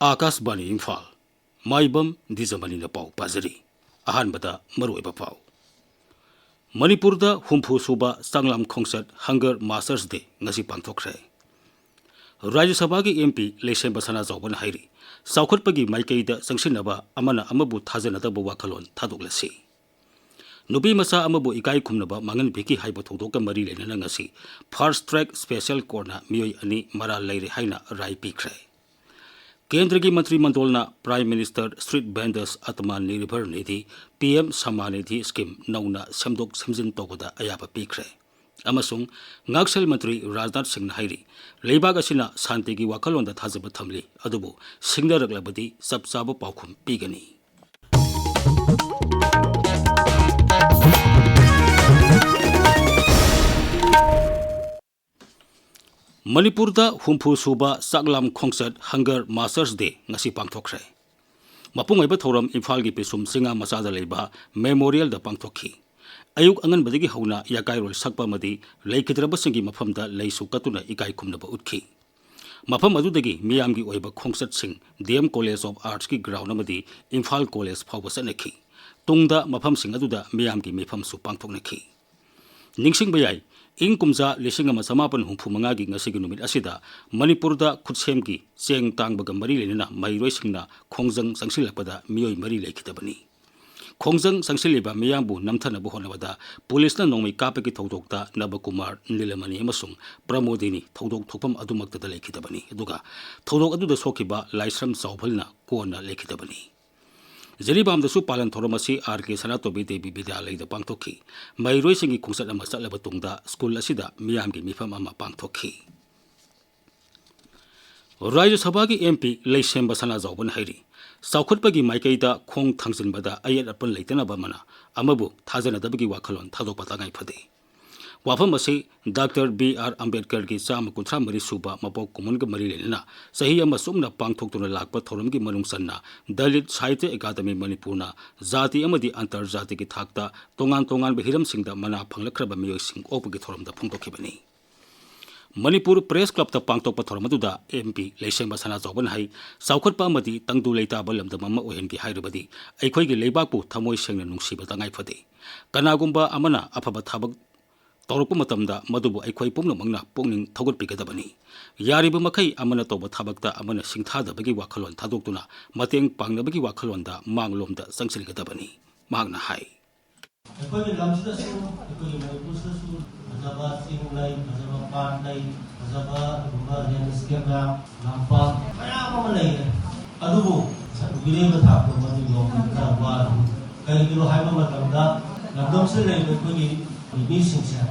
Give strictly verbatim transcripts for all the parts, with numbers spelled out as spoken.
ꯑꯥꯀꯥꯁꯕꯥꯅꯤ ꯏꯝꯐꯥꯜ꯫ ꯃꯥꯏꯕꯝ ꯗꯤꯖꯃꯅꯤꯅ ꯄꯥꯎ ꯄꯥꯖꯔꯤ꯫ ꯑꯍꯥꯟꯕꯗ ꯃꯔꯨꯑꯣꯏꯕ ꯄꯥꯎ꯫ ꯃꯅꯤꯄꯨꯔꯗ ꯍꯨꯝꯐꯨ ꯁꯨꯕ ꯆꯥꯛꯂꯥꯝ ꯈꯣꯡꯆꯠ ꯍꯪꯒꯔ ꯃꯥꯁꯇꯔꯁ ꯗꯦ ꯉꯁꯤ ꯄꯥꯡꯊꯣꯛꯈ꯭ꯔꯦ꯫ ꯔꯥꯖ꯭ꯌ ꯁꯚꯥꯒꯤ ꯑꯦꯝ ꯄꯤ ꯂꯩꯁꯦꯝꯕ ꯁꯅꯥꯖꯥꯎꯕꯅ ꯍꯥꯏꯔꯤ, ꯆꯥꯎꯈꯠꯄꯒꯤ ꯃꯥꯏꯀꯩꯗ ꯆꯪꯁꯤꯟꯅꯕ ꯑꯃꯅ ꯑꯃꯕꯨ ꯊꯥꯖꯅꯗꯕ ꯋꯥꯈꯜꯂꯣꯟ ꯊꯥꯗꯣꯛꯂꯁꯤ꯫ ꯅꯨꯄꯤ ꯃꯆꯥ ꯑꯃꯕꯨ ꯏꯀꯥꯏ ꯈꯨꯝꯅꯕ ꯃꯥꯡꯍꯟꯕꯤꯈꯤ ꯍꯥꯏꯕ ꯊꯧꯗꯣꯛꯀ ꯃꯔꯤ ꯂꯩꯅꯅ ꯉꯁꯤ Fast Track Special Courtꯅ ꯃꯤꯑꯣꯏ ꯑꯅꯤ ꯃꯔꯥꯜ ꯂꯩꯔꯦ ꯍꯥꯏꯅ ꯔꯥꯏ ꯄꯤꯈ꯭ꯔꯦ꯫ ꯀꯦꯟꯗ꯭ꯔꯒꯤ ꯃꯟꯇ꯭ꯔꯤ ꯃꯟꯗꯣꯜꯅ Prime Minister Street Vendors Atma Nirbhar Nidhi, P M Samman Nidhi scheme ꯅꯧꯅ ꯁꯦꯝꯗꯣꯛ ꯁꯦꯝꯖꯤꯟ ꯇꯧꯕꯗ ꯑꯌꯥꯕ ꯄꯤꯈ꯭ꯔꯦ꯫ ꯑꯃꯁꯨꯡ ꯉꯥꯛꯁꯦꯜ ꯃꯟꯇ꯭ꯔꯤ ꯔꯥꯖꯅꯥꯊ ꯁꯤꯡꯅ ꯍꯥꯏꯔꯤ, ꯂꯩꯕꯥꯛ ꯑꯁꯤꯅ ꯁꯥꯟꯇꯤꯒꯤ ꯋꯥꯈꯜꯂꯣꯟꯗ ꯊꯥꯖꯕ ꯊꯝꯂꯤ, ꯑꯗꯨꯕꯨ ꯁꯤꯡꯅꯔꯛꯂꯕꯗꯤ ꯆꯞ ꯆꯥꯕ ꯄꯥꯎꯈꯨꯝ ꯄꯤꯒꯅꯤ꯫ ꯃꯅꯤꯄꯨꯔꯗ ꯍꯨꯝꯐꯨ ꯁꯨꯕ ꯆꯥꯛꯂꯥꯝ ꯈꯣꯡꯆꯠ ꯍꯪꯒꯔ ꯃꯥꯁꯇꯔꯁ ꯗꯦ ꯉꯁꯤ ꯄꯥꯡꯊꯣꯛꯈ꯭ꯔꯦ꯫ ꯃꯄꯨꯡ ꯑꯣꯏꯕ ꯊꯧꯔꯝ ꯏꯝꯐꯥꯜꯒꯤ ꯄꯤꯁꯨꯝ ꯆꯤꯉꯥ ꯃꯆꯥꯗ ꯂꯩꯕ ꯃꯦꯃꯣꯔꯤꯌꯦꯜꯗ ꯄꯥꯡꯊꯣꯛꯈꯤ꯫ ꯑꯌꯨꯛ ꯑꯉꯟꯕꯗꯒꯤ ꯍꯧꯅ ꯌꯥꯀꯥꯏꯔꯣꯜ ꯁꯛꯄ ꯑꯃꯗꯤ ꯂꯩꯈꯤꯗ꯭ꯔꯕꯁꯤꯡꯒꯤ ꯃꯐꯝꯗ ꯂꯩꯁꯨ ꯀꯠꯇꯨꯅ ꯏꯀꯥꯏ ꯈꯨꯝꯅꯕ ꯎꯠꯈꯤ꯫ ꯃꯐꯝ ꯑꯗꯨꯗꯒꯤ ꯃꯤꯌꯥꯝꯒꯤ ꯑꯣꯏꯕ ꯈꯣꯡꯆꯠꯁꯤꯡ ꯗꯤ ꯑꯦꯝ ꯀꯣꯂꯦꯖ ꯑꯣꯐ ꯑꯥꯔꯠꯁꯀꯤ ꯒ꯭ꯔꯥꯎꯟ ꯑꯃꯗꯤ ꯏꯝꯐꯥꯜ ꯀꯣꯂꯦꯖ ꯐꯥꯎꯕ ꯆꯠꯅꯈꯤ꯫ ꯇꯨꯡꯗ ꯃꯐꯝꯁꯤꯡ ꯑꯗꯨꯗ ꯃꯤꯌꯥꯝꯒꯤ ꯃꯤꯐꯝꯁꯨ ꯄꯥꯡꯊꯣꯛꯅꯈꯤ꯫ ꯅꯤꯡꯁꯤꯡꯕ ꯌꯥꯏ, ꯏꯪ ꯀꯨꯝꯖꯥ ꯂꯤꯁꯤꯡ ꯑꯃ ꯆꯃꯥꯄꯟ ꯍꯨꯝꯐꯨ ꯃꯉꯥꯒꯤ ꯉꯁꯤꯒꯤ ꯅꯨꯃꯤꯠ ꯑꯁꯤꯗ ꯃꯅꯤꯄꯨꯔꯗ ꯈꯨꯠꯁꯦꯝꯒꯤ ꯆꯦꯡ ꯇꯥꯡꯕꯒ ꯃꯔꯤ ꯂꯩꯅꯅ ꯃꯍꯩꯔꯣꯏꯁꯤꯡꯅ ꯈꯣꯡꯖꯪ ꯆꯪꯁꯤꯜꯂꯛꯄꯗ ꯃꯤꯑꯣꯏ ꯃꯔꯤ ꯂꯩꯈꯤꯗꯕꯅꯤ꯫ ꯈꯣꯡꯖꯪ ꯆꯪꯁꯤꯜꯂꯤꯕ ꯃꯤꯌꯥꯝꯕꯨ ꯅꯝꯊꯅꯕ ꯍꯣꯠꯅꯕꯗ ꯄꯨꯂꯤꯁꯅ ꯅꯣꯡꯃꯩ ꯀꯥꯞꯄꯒꯤ ꯊꯧꯗꯣꯛꯇ ꯅꯕꯀꯨꯃꯥꯔ, ꯅꯤꯂꯃꯅꯤ ꯑꯃꯁꯨꯡ ꯄ꯭ꯔꯃꯣꯗꯤꯅꯤ ꯊꯧꯗꯣꯛ ꯊꯣꯛꯐꯝ ꯑꯗꯨꯃꯛꯇꯗ ꯂꯩꯈꯤꯗꯕꯅꯤ꯫ ꯑꯗꯨꯒ ꯊꯧꯗꯣꯛ ꯑꯗꯨꯗ ꯁꯣꯛꯈꯤꯕ ꯂꯥꯏꯁ꯭ꯔꯝ ꯆꯥꯎꯕꯜꯅ ꯀꯣꯟꯅ ꯂꯩꯈꯤꯗꯕꯅꯤ꯫ ꯖꯤꯔꯤꯕꯥꯝꯗꯁꯨ ꯄꯥꯂꯟ ꯊꯧꯔꯝ ꯑꯁꯤ ꯑꯥꯔ ꯀꯦ ꯁꯅꯥꯇꯣꯝꯕꯤ ꯗꯦꯕꯤ ꯕꯤꯗ꯭ꯌꯥꯂꯌꯗ ꯄꯥꯡꯊꯣꯛꯈꯤ꯫ ꯃꯍꯩꯔꯣꯏꯁꯤꯡꯒꯤ ꯈꯣꯡꯆꯠ ꯑꯃ ꯆꯠꯂꯕ ꯇꯨꯡꯗ ꯁ꯭ꯀꯨꯜ ꯑꯁꯤꯗ ꯃꯤꯌꯥꯝꯒꯤ ꯃꯤꯐꯝ ꯑꯃ ꯄꯥꯡꯊꯣꯛꯈꯤ꯫ ꯔꯥꯖ꯭ꯌ ꯁꯚꯥꯒꯤ ꯑꯦꯝ ꯄꯤ ꯂꯩꯁꯦꯝꯕ ꯁꯅꯥꯖꯥꯎꯕꯅ ꯍꯥꯏꯔꯤ, ꯆꯥꯎꯈꯠꯄꯒꯤ ꯃꯥꯏꯀꯩꯗ ꯈꯣꯡ ꯊꯥꯡꯖꯤꯟꯕꯗ ꯑꯌꯦꯠ ꯑꯄꯟ ꯂꯩꯇꯅꯕ ꯑꯃꯅ ꯑꯃꯕꯨ ꯊꯥꯖꯅꯗꯕꯒꯤ ꯋꯥꯈꯜꯂꯣꯟ ꯊꯥꯗꯣꯛꯄ ꯇꯉꯥꯏ ꯐꯗꯦ꯫ ꯋꯥꯐꯝ ꯑꯁꯤ ꯗꯥꯛꯇꯔ ꯕꯤ ꯑꯥꯔ ꯑꯝꯕꯦꯗꯀꯔꯒꯤ ꯆꯥꯝꯃ ꯀꯨꯟꯊ꯭ꯔꯥ ꯃꯔꯤ ꯁꯨꯕ ꯃꯄꯣꯛ ꯀꯨꯝꯑꯣꯟꯒ ꯃꯔꯤ ꯂꯩꯅꯅ ꯆꯍꯤ ꯑꯃ ꯆꯨꯞꯅ ꯄꯥꯡꯊꯣꯛꯇꯨꯅ ꯂꯥꯛꯄ ꯊꯧꯔꯝꯒꯤ ꯃꯅꯨꯡ ꯆꯟꯅ ꯗꯂꯤꯠ ꯁꯥꯍꯤꯇ꯭ꯌ ꯑꯦꯀꯥꯗꯃꯤ ꯃꯅꯤꯄꯨꯔꯅ ꯖꯥꯇꯤ ꯑꯃꯗꯤ ꯑꯟꯇꯔꯖꯥꯇꯤꯒꯤ ꯊꯥꯛꯇ ꯇꯣꯉꯥꯟ ꯇꯣꯉꯥꯟꯕ ꯍꯤꯔꯝꯁꯤꯡꯗ ꯃꯅꯥ ꯐꯪꯂꯛꯈ꯭ꯔꯕ ꯃꯤꯑꯣꯏꯁꯤꯡ ꯑꯣꯛꯄꯒꯤ ꯊꯧꯔꯝꯗ ꯐꯣꯡꯗꯣꯛꯈꯤꯕꯅꯤ꯫ ꯃꯅꯤꯄꯨꯔ ꯄ꯭ꯔꯦꯁ ꯀ꯭ꯂꯕꯇ ꯄꯥꯡꯊꯣꯛꯄ ꯊꯧꯔꯝ ꯑꯗꯨꯗ ꯑꯦꯝ ꯄꯤ ꯂꯩꯁꯦꯝꯕ ꯁꯅꯥꯆꯥꯎꯕꯅ ꯍꯥꯏ, ꯆꯥꯎꯈꯠꯄ ꯑꯃꯗꯤ ꯇꯪꯗꯨ ꯂꯩꯇꯥꯕ ꯂꯝꯗꯝ ꯑꯃ ꯑꯣꯏꯍꯟꯒꯦ ꯍꯥꯏꯔꯕꯗꯤ ꯑꯩꯈꯣꯏꯒꯤ ꯂꯩꯕꯥꯛꯄꯨ ꯊꯃꯣꯏ ꯁꯦꯡꯅ ꯅꯨꯡꯁꯤꯕ ꯇꯉꯥꯏ ꯐꯗꯦ꯫ ꯀꯅꯥꯒꯨꯝꯕ ꯑꯃꯅ ꯑꯐꯕ ꯊꯕꯛ ꯇꯧꯔꯛꯄ ꯃꯇꯝꯗ ꯃꯗꯨꯕꯨ ꯑꯩꯈꯣꯏ ꯄꯨꯝꯅꯃꯛꯅ ꯄꯨꯛꯅꯤꯡ ꯊꯧꯒꯠꯄꯤꯒꯗꯕꯅꯤ꯫ ꯌꯥꯔꯤꯕ ꯃꯈꯩ ꯑꯃꯅ ꯇꯧꯕ ꯊꯕꯛꯇ ꯑꯃꯅ ꯁꯤꯡꯊꯥꯗꯕꯒꯤ ꯋꯥꯈꯜꯂꯣꯟ ꯊꯥꯗꯣꯛꯇꯨꯅ ꯃꯇꯦꯡ ꯄꯥꯡꯅꯕꯒꯤ ꯋꯥꯈꯜꯂꯣꯟꯗ ꯃꯥꯡꯂꯣꯝꯗ ꯆꯪꯁꯤꯟꯒꯗꯕꯅꯤ, ꯃꯍꯥꯛꯅ ꯍꯥꯏ꯫ ꯑꯩꯈꯣꯏꯒꯤ ꯂꯝꯁꯤꯗꯁꯨ, ꯑꯩꯈꯣꯏꯒꯤ ꯃꯅꯤꯄꯨꯔꯁꯤꯗꯁꯨ ꯐꯖꯕ ꯆꯤꯡ ꯂꯩ, ꯐꯖꯕ ꯄꯥꯠ ꯂꯩ, ꯐꯖꯕ ꯑꯗꯨꯒꯨꯝꯕ ꯂꯦꯟꯁ꯭ꯀꯦꯞ ꯃꯌꯥꯝ, ꯂꯝꯄꯥꯛ ꯃꯌꯥꯝ ꯑꯃ ꯂꯩꯔꯦ꯫ ꯑꯗꯨꯕꯨ ꯃꯤꯔꯦꯝꯕ ꯊꯥꯛꯇ ꯃꯗꯨ ꯌꯧꯕꯗꯤ ꯈꯔ ꯋꯥꯔꯤ꯫ ꯀꯔꯤꯒꯤꯅꯣ ꯍꯥꯏꯕ ꯃꯇꯝꯗ ꯂꯝꯗꯝꯁꯤꯗ ꯂꯩꯔꯤꯕ ꯑꯩꯈꯣꯏꯒꯤ ꯃꯤꯁꯤꯡꯁꯦ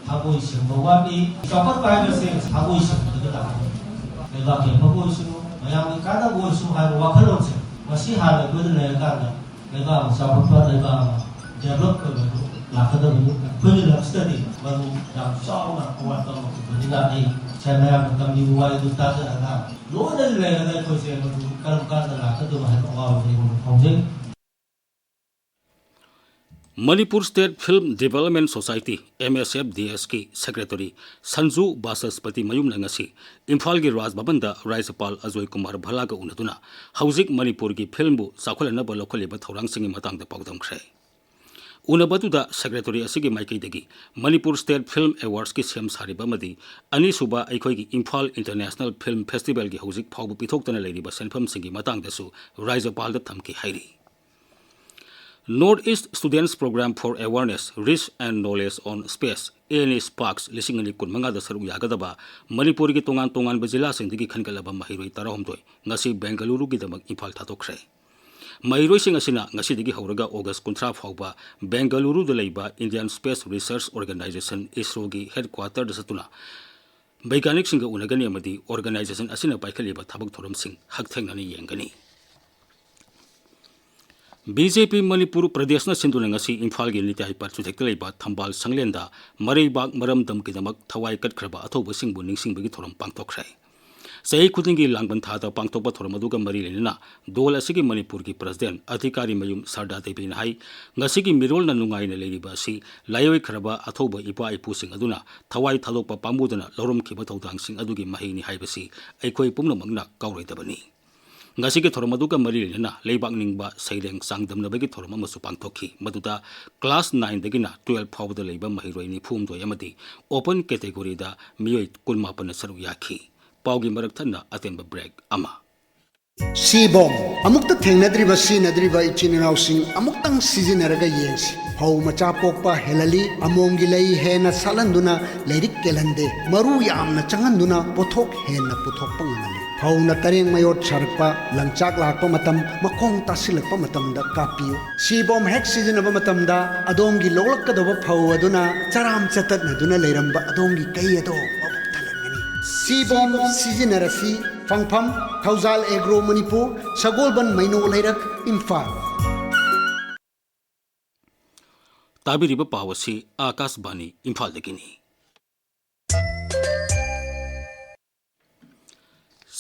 ꯊꯃꯣꯏ ꯁꯦꯡꯕ ꯋꯥꯠꯂꯤ꯫ ꯆꯥꯎꯈꯠꯄ ꯍꯥꯏꯕꯁꯦ ꯊꯃꯣꯏ ꯁꯦꯡꯕꯗꯒꯤ ꯂꯥꯛꯀꯅꯤ꯫ ꯂꯩꯕꯥꯛꯀꯤ ꯑꯐꯕ ꯑꯣꯏꯁꯅꯨ, ꯃꯌꯥꯝꯒꯤ ꯀꯥꯟꯅꯕ ꯑꯣꯏꯁꯅꯨ ꯍꯥꯏꯕ ꯋꯥꯈꯜꯂꯣꯟꯁꯦ ꯃꯁꯤ ꯍꯥꯟꯅ ꯑꯩꯈꯣꯏꯗ ꯂꯩꯔꯀꯥꯟꯗ ꯂꯩꯕꯥꯛ ꯑꯃ ꯆꯥꯎꯈꯠꯄ, ꯂꯩꯕꯥꯛ ꯑꯃ ꯗꯦꯕꯂꯞ ꯑꯣꯏꯕ ꯑꯗꯨ ꯂꯥꯛꯀꯗꯕꯅꯤ꯫ ꯑꯩꯈꯣꯏꯒꯤ ꯂꯝꯁꯤꯗꯗꯤ ꯃꯗꯨ ꯌꯥꯝ ꯆꯥꯎꯅ ꯑꯋꯥꯠꯄ ꯑꯃ ꯑꯣꯏꯕꯅꯤꯅ ꯑꯩ ꯉꯁꯥꯏ ꯃꯌꯥꯝꯅ ꯇꯝꯕꯤꯕ ꯋꯥꯔꯤꯗꯨ ꯇꯥꯖꯔꯒ ꯂꯣꯏꯅ ꯂꯩꯔꯒ ꯑꯩꯈꯣꯏꯁꯦ ꯃꯗꯨ ꯀꯔꯝ ꯀꯥꯟꯗ ꯂꯥꯛꯀꯗꯕ ꯍꯥꯏꯕ ꯑꯋꯥꯕꯁꯦ ꯑꯩꯉꯣꯟꯗ ꯐꯥꯎꯖꯩ꯫ Manipur state film development society, M S F D ꯑꯦꯁꯀꯤ ꯁꯦꯀ꯭ꯔꯦꯇꯔꯤ ꯁꯟꯖꯨ ꯕꯥꯆꯁꯄꯇꯤ ꯃꯌꯨꯝꯅ ꯉꯁꯤ ꯏꯝꯐꯥꯜꯒꯤ ꯔꯥꯖ ꯚꯕꯟꯗ ꯔꯥꯖ꯭ꯌꯄꯥꯜ ꯑꯖꯣꯏ ꯀꯨꯃꯥꯔ ꯚꯜꯂꯥꯒ ꯎꯅꯗꯨꯅ ꯍꯧꯖꯤꯛ ꯃꯅꯤꯄꯨꯔꯒꯤ ꯐꯤꯜꯝꯕꯨ ꯆꯥꯎꯈꯠꯍꯟꯅꯕ ꯂꯧꯈꯠꯂꯤꯕ ꯊꯧꯔꯥꯡꯁꯤꯡꯒꯤ ꯃꯇꯥꯡꯗ ꯄꯥꯎꯗꯝꯈ꯭ꯔꯦ꯫ ꯎꯅꯕ ꯑꯗꯨꯗ ꯁꯦꯀ꯭ꯔꯦꯇꯔꯤ ꯑꯁꯤꯒꯤ ꯃꯥꯏꯀꯩꯗꯒꯤ ꯃꯅꯤꯄꯨꯔ ꯁ꯭ꯇꯦꯠ ꯐꯤꯜꯝ ꯑꯦꯋꯥꯔꯗꯁꯀꯤ ꯁꯦꯝ ꯁꯥꯔꯤꯕ ꯑꯃꯗꯤ ꯑꯅꯤꯁꯨꯕ ꯑꯩꯈꯣꯏꯒꯤ ꯏꯝꯐꯥꯜ ꯏꯟꯇꯔꯅꯦꯁꯅꯦꯜ ꯐꯤꯜꯝ ꯐꯦꯁꯇꯤꯚꯦꯜꯒꯤ ꯍꯧꯖꯤꯛ ꯐꯥꯎꯕ ꯄꯤꯊꯣꯛꯇꯅ ꯂꯩꯔꯤꯕ ꯁꯦꯟꯐꯝꯁꯤꯡꯒꯤ ꯃꯇꯥꯡꯗꯁꯨ ꯔꯥꯖ꯭ꯌꯄꯥꯜꯗ ꯊꯝꯈꯤ ꯍꯥꯏꯔꯤ꯫ North East Students Program for Awareness, Reach and Knowledge on Space, N E Sparks, ꯂꯤꯁꯤꯡ ꯑꯅꯤ ꯀꯨꯟꯃꯉꯥꯗ ꯁꯔꯨꯛ ꯌꯥꯒꯗꯕ ꯃꯅꯤꯄꯨꯔꯒꯤ ꯇꯣꯉꯥꯟ ꯇꯣꯉꯥꯟꯕ ꯖꯤꯂꯥꯁꯤꯡꯗꯒꯤ ꯈꯟꯒꯠꯂꯕ ꯃꯍꯩꯔꯣꯏ ꯇꯔꯥꯍꯨꯝꯗꯣꯏ ꯉꯁꯤ ꯕꯦꯡꯒꯂꯨꯔꯨꯒꯤꯗꯃꯛ ꯏꯝꯐꯥꯜ ꯊꯥꯗꯣꯛꯈ꯭ꯔꯦ꯫ ꯃꯍꯩꯔꯣꯏꯁꯤꯡ ꯑꯁꯤꯅ ꯉꯁꯤꯗꯒꯤ ꯍꯧꯔꯒ ꯑꯣꯒꯁ ꯀꯨꯟꯊ꯭ꯔꯥ ꯐꯥꯎꯕ ꯕꯦꯡꯒꯂꯨꯔꯨꯗ ꯂꯩꯕ Indian Space Research Organisation, ꯏꯁꯔꯣꯒꯤ ꯍꯦꯗꯀ꯭ꯋꯥꯇꯔꯗ ꯆꯠꯇꯨꯅ ꯕꯩꯒ꯭ꯌꯥꯅꯤꯛꯁꯤꯡꯒ ꯎꯅꯒꯅꯤ ꯑꯃꯗꯤ ꯑꯣꯔꯒꯅꯥꯏꯖꯦꯁꯟ ꯑꯁꯤꯅ ꯄꯥꯏꯈꯠꯂꯤꯕ ꯊꯕꯛ ꯊꯧꯔꯝꯁꯤꯡ ꯍꯛꯊꯦꯡꯅꯅ ꯌꯦꯡꯒꯅꯤ꯫ ꯕꯤ ꯖꯦ ꯄꯤ ꯃꯅꯤꯄꯨꯔ ꯄ꯭ꯔꯗꯦꯁꯅ ꯁꯤꯟꯗꯨꯅ ꯉꯁꯤ ꯏꯝꯐꯥꯜꯒꯤ ꯅꯤꯇꯥꯏ ꯄꯥꯔꯆꯨꯊꯦꯛꯇ ꯂꯩꯕ ꯊꯝꯕꯥꯜ ꯁꯪꯂꯦꯟꯗ ꯃꯔꯩꯕꯥꯛ ꯃꯔꯝꯗꯝꯒꯤꯗꯃꯛ ꯊꯋꯥꯏ ꯀꯠꯈ꯭ꯔꯕ ꯑꯊꯧꯕꯁꯤꯡꯕꯨ ꯅꯤꯡꯁꯤꯡꯕꯒꯤ ꯊꯧꯔꯝ ꯄꯥꯡꯊꯣꯛꯈ꯭ꯔꯦ꯫ ꯆꯍꯤ ꯈꯨꯗꯤꯡꯒꯤ ꯂꯥꯡꯕꯟ ꯊꯥꯗ ꯄꯥꯡꯊꯣꯛꯄ ꯊꯧꯔꯝ ꯑꯗꯨꯒ ꯃꯔꯤ ꯂꯩꯅꯅ ꯗꯣꯜ ꯑꯁꯤꯒꯤ ꯃꯅꯤꯄꯨꯔꯒꯤ ꯄ꯭ꯔꯁꯤꯗꯦꯟ ꯑꯙꯤꯀꯥꯔꯤ ꯃꯌꯨꯝ ꯁꯔꯗꯥ ꯗꯦꯕꯤꯅ ꯍꯥꯏ, ꯉꯁꯤꯒꯤ ꯃꯤꯔꯣꯜꯅ ꯅꯨꯡꯉꯥꯏꯅ ꯂꯩꯔꯤꯕ ꯑꯁꯤ ꯂꯥꯏꯑꯣꯏꯈ꯭ꯔꯕ ꯑꯊꯧꯕ ꯏꯄꯥ ꯏꯄꯨꯁꯤꯡ ꯑꯗꯨꯅ ꯊꯋꯥꯏ ꯊꯥꯗꯣꯛꯄ ꯄꯥꯝꯃꯨꯗꯅ ꯂꯧꯔꯝꯈꯤꯕ ꯊꯧꯗꯥꯡꯁꯤꯡ ꯑꯗꯨꯒꯤ ꯃꯍꯩꯅꯤ ꯍꯥꯏꯕꯁꯤ ꯑꯩꯈꯣꯏ ꯄꯨꯝꯅꯃꯛꯅ ꯀꯥꯎꯔꯣꯏꯗꯕꯅꯤ꯫ ꯉꯁꯤꯒꯤ ꯊꯧꯔꯝ ꯑꯗꯨꯒ ꯃꯔꯤ ꯂꯩꯅꯅ ꯂꯩꯕꯥꯛ ꯅꯤꯡꯕ ꯁꯩꯔꯦꯡ ꯆꯥꯡꯗꯝꯅꯕꯒꯤ ꯊꯧꯔꯝ ꯑꯃꯁꯨ ꯄꯥꯡꯊꯣꯛꯈꯤ, ꯃꯗꯨꯗ ꯀ꯭ꯂꯥꯁ ꯅꯥꯏꯟꯗꯒꯤꯅ ꯇꯨꯌꯦꯜꯐ ꯐꯥꯎꯕꯗ ꯂꯩꯕ ꯃꯍꯩꯔꯣꯏ ꯅꯤꯐꯨꯍꯨꯝꯗꯣꯏ ꯑꯃꯗꯤ ꯑꯣꯄꯟ ꯀꯦꯇꯦꯒꯣꯔꯤꯗ ꯃꯤꯑꯣꯏ ꯀꯨꯟꯃꯥꯄꯟꯅ ꯁꯔꯨꯛ ꯌꯥꯈꯤ꯫ ꯄꯥꯎꯒꯤ ꯃꯔꯛ ꯊꯠꯅ ꯑꯇꯦꯟꯕ ꯕ꯭ꯔꯦꯛ ꯑꯃ꯫ ꯁꯤꯕꯣꯝ꯫ ꯑꯃꯨꯛꯇ ꯊꯦꯡꯅꯗ꯭ꯔꯤꯕ ꯁꯤꯖꯤꯟꯅꯗ꯭ꯔꯤꯕ ꯏꯆꯤꯟ ꯏꯅꯥꯎꯁꯤꯡ ꯑꯃꯨꯛꯇꯪ ꯁꯤꯖꯤꯟꯅꯔꯒ ꯌꯦꯡꯁꯤ꯫ ꯐꯧ ꯃꯆꯥ ꯄꯣꯛꯄ ꯍꯦꯜꯍꯜꯂꯤ, ꯑꯃꯣꯝꯒꯤ ꯂꯩ ꯍꯦꯟꯅ ꯁꯥꯠꯍꯟꯗꯨꯅ ꯂꯩꯔꯤꯛ ꯀꯦꯜꯍꯟꯗꯦ, ꯃꯔꯨ ꯌꯥꯝꯅ ꯆꯪꯍꯟꯗꯨꯅ ꯄꯣꯠꯊꯣꯛ ꯍꯦꯟꯅ ꯄꯨꯊꯣꯛꯄ ꯉꯝꯍꯜꯂꯤ꯫ ꯐꯧꯅ ꯇꯔꯦꯡ ꯃꯌꯣꯠ ꯁꯥꯔꯛꯄ, ꯂꯪꯆꯥꯛ ꯂꯥꯛꯄ ꯃꯇꯝ, ꯃꯈꯣꯡ ꯇꯥꯁꯤꯜꯂꯛꯄ ꯃꯇꯝꯗ ꯀꯥꯞꯄꯤꯌꯨ꯫ ꯁꯤꯕꯣꯝ ꯍꯦꯛ ꯁꯤꯖꯤꯟꯅꯕ ꯃꯇꯝꯗ ꯑꯗꯣꯝꯒꯤ ꯂꯣꯛꯂꯛꯀꯗꯧꯕ ꯐꯧ ꯑꯗꯨꯅ ꯆꯔꯥꯝ ꯆꯇꯠꯅꯗꯨꯅ ꯂꯩꯔꯝꯕ ꯑꯗꯣꯝꯒꯤ ꯀꯩ ꯑꯗꯣ ꯃꯕꯨꯛ ꯊꯜꯍꯟꯒꯅꯤ꯫ ꯁꯤꯕꯣꯝ ꯁꯤꯖꯤꯟꯅꯔꯁꯤ꯫ ꯐꯪꯐꯝ, ꯊꯧꯖꯥꯜ ꯑꯦꯒ꯭ꯔꯣ ꯃꯅꯤꯄꯨꯔ, ꯁꯒꯣꯜꯕꯟ ꯃꯩꯅꯣ ꯂꯩꯔꯛ, ꯏꯝꯐꯥꯜ꯫ ꯇꯥꯕꯤꯔꯤꯕ ꯄꯥꯎ ꯑꯁꯤ ꯑꯥꯀꯥꯁꯕꯥꯅꯤ ꯏꯝꯐꯥꯜꯗꯒꯤꯅꯤ꯫